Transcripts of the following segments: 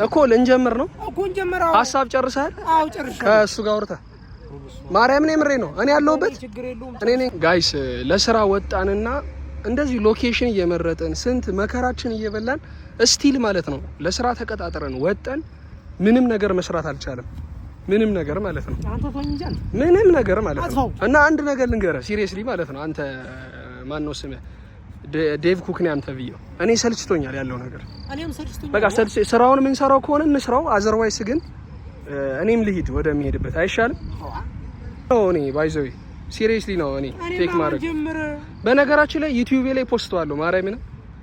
እኮ ልንጀምር ነው ሀሳብ ጨርሰሃል? ከእሱ ጋር አውርተህ ማርያምን የምሬ ነው። እኔ ያለሁበት እኔ ነኝ። Guys፣ ለስራ ወጣንና እንደዚህ location እየመረጥን ስንት መከራችን እየበላን still ማለት ነው ለስራ ተቀጣጥረን ወጠን ምንም ነገር መስራት አልቻለም። ምንም ነገር ማለት ነው። ምንም ነገር ማለት ነው። እና አንድ ነገር ልንገርህ seriously ማለት ነው። አንተ ማን ነው ስምህ? ዴቭ ኩክኒያም ተብዬው እኔ ሰልችቶኛል ያለው ነገር። በቃ ስራውን የምንሰራው ከሆነ እንስራው፣ otherwise ግን እኔም ልሂድ ወደሚሄድበት አይሻልም? እኔ by the way seriously ነው እኔ take ማድረግ። በነገራችን ላይ ዩቲዩብ ላይ ፖስተዋለሁ። ማርያምን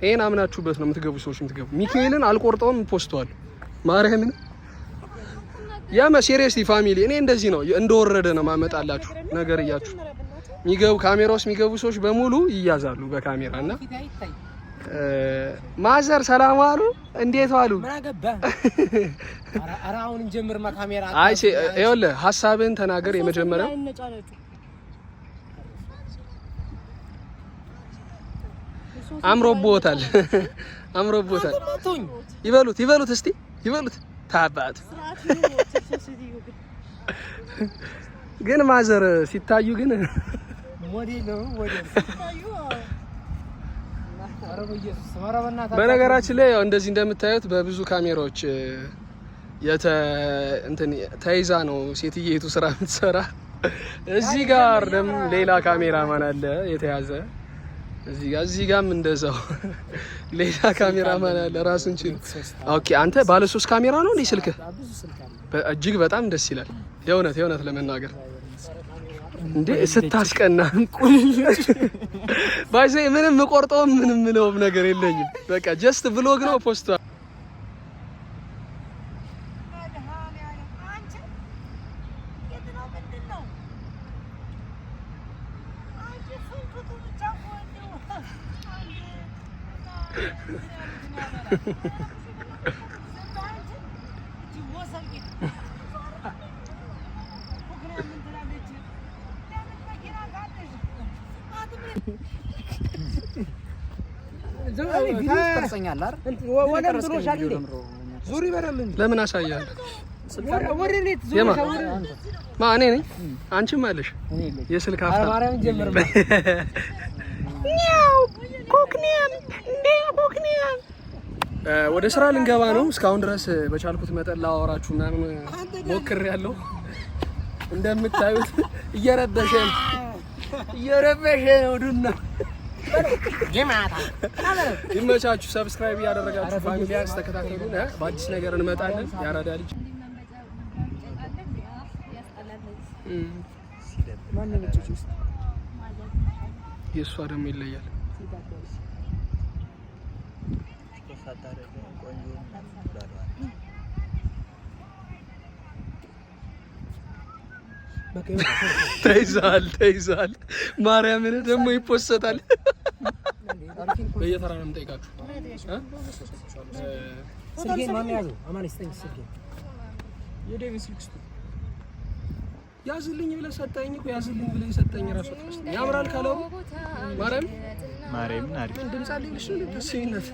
ይሄን አምናችሁበት ነው የምትገቡ ሰዎች የምትገቡ። ሚካኤልን አልቆርጠውም፣ ፖስተዋለሁ። ማርያምን ያመ seriously family፣ እኔ እንደዚህ ነው እንደወረደ ነው ማመጣላችሁ ነገር እያችሁ የሚገቡ ካሜራ ውስጥ የሚገቡ ሰዎች በሙሉ ይያዛሉ በካሜራ። እና ማዘር ሰላም አሉ፣ እንዴት ዋሉ? አይ ይኸውልህ ሀሳብህን ተናገር። የመጀመሪያው አምሮቦታል፣ አምሮቦታል። ይበሉት ይበሉት፣ እስቲ ይበሉት። ታባት ግን ማዘር ሲታዩ ግን በነገራችን ላይ ያው እንደዚህ እንደምታዩት በብዙ ካሜራዎች የተ እንትን ተይዛ ነው ሴትየቱ ስራ የምትሰራ። እዚህ ጋር ደግሞ ሌላ ካሜራማን አለ የተያዘ እዚህ ጋር፣ እዚህ ጋርም እንደዛው ሌላ ካሜራማን አለ ራሱን ችሎ። Okay፣ አንተ ባለ ሶስት ካሜራ ነው እንዴ ስልክህ? እጅግ በጣም ደስ ይላል። የእውነት የእውነት ለመናገር እንዴ ስታስቀና by the way ምንም ምቆርጠውም ምንም ምለውም ነገር የለኝም። በቃ just vlog ነው post ለምን አሳያለሁ? ማ እኔ ነኝ? አንቺም አለሽ የስልክ ሀብታም። ወደ ስራ ልንገባ ነው። እስካሁን ድረስ በቻልኩት መጠን ላወራችሁ ምናምን ሞክሬያለሁ። እንደምታዩት እየረበሸ ነው፣ እየረበሸ ነው ዱና። ይመቻችሁ። Subscribe እያደረጋችሁ family ያንስ ተከታተሉን። በአዲስ ነገር እንመጣለን። ያራዳ ልጅ የእሷ ደግሞ ይለያል። ተይዟል፣ ተይዟል። ማርያምን ደግሞ ይፖሰታል። በየተራ ነው የምጠይቃችሁ። ያዝልኝ ብለህ ሰጠኝ እኮ፣ ያዝልኝ ብለህ ሰጠኝ። እራሱ ያምራል ካለው ማርያም ማርያምን አሪፍ ድምፅ አለኝ። እሺ ደስ ይላል።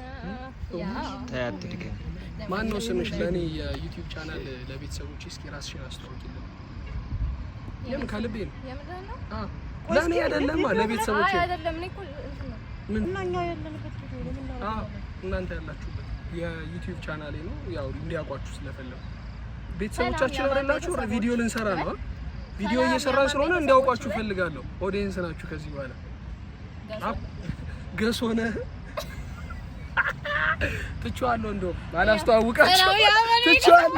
ተይ አትድገም። ማን ነው ስምሽ? ለእኔ የዩቲዩብ ቻናል ለቤተሰቦች እስኪ ራስሽን አስተዋውቂልን። የምን ከልቤ ነው። ለእኔ አይደለም ለቤተሰቦቼ። ምን እናንተ ያላችሁበት የዩቲዩብ ቻናሌ ነው። ያው እንዲያውቋችሁ ስለፈለኩ ቤተሰቦቻችን አይደላችሁ። ቪዲዮ ልንሰራ ነው። ቪዲዮ እየሰራን ስለሆነ እንዲያውቋችሁ ፈልጋለሁ። Audience ናችሁ። ከዚህ በኋላ ገስ ሆነ ትቼዋለሁ። እንደውም አላስተዋውቃችሁ ትቼዋለሁ።